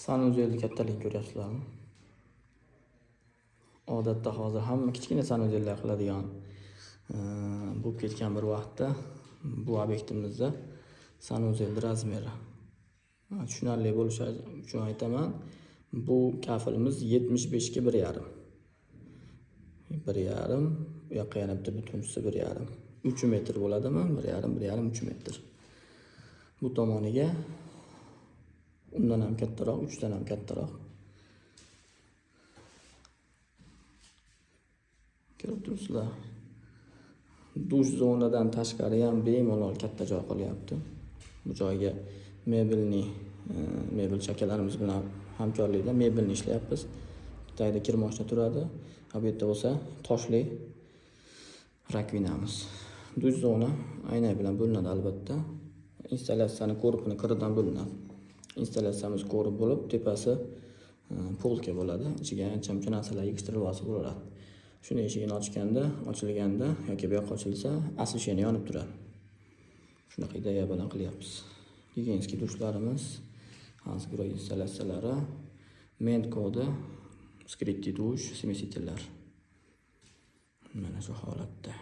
Sanuzelni kattaligini ko'ryapsizlarmi? Odatda hozir hamma kichkina sanuzellar qiladigan bo'lib ketgan bir vaqtda bu obyektimizda sanuzelni razmeri tushunarli bo'lishi uchun aytaman. Bu kafelimiz 75 ga 1,5. 1,5, u yoqqa yana bitta bitunchisi 1,5. 3 metr bo'ladimi? 1,5, 1,5, 3 metr. Bu tomoniga undan ham kattaroq, 3 dan ham kattaroq. Ko'rib turibsizlar. Dush zonadan tashqari ham bemalol katta joy qolyapti. Bu joyga mebelni, mebel chakalarimiz bilan hamkorlikda mebelni ishlayapmiz. Tagida kir moshina turadi. Bu yerda bo'lsa toshli rakvinamiz. Dush zona ayna bilan bo'linadi albatta. Installyatsiyani ko'ribini qiridan bo'linadi. Installyatsiyamiz ko'rib bo'lib, tepasi polka bo'ladi. Ichiga ancha-muncha narsalar yig'ishtirib olsa bo'ladi. Shuni eshigini ochganda, ochilganda yoki bu yoqqa ochilsa, освещение yonib turadi. Shunaqa ideya bilan qilyapmiz. Gigiyenskiy dushlarimiz, Hansgrohe installyatsiyalari, Ment kodi, скрытый dush, смеситель lar. Mana shu holatda.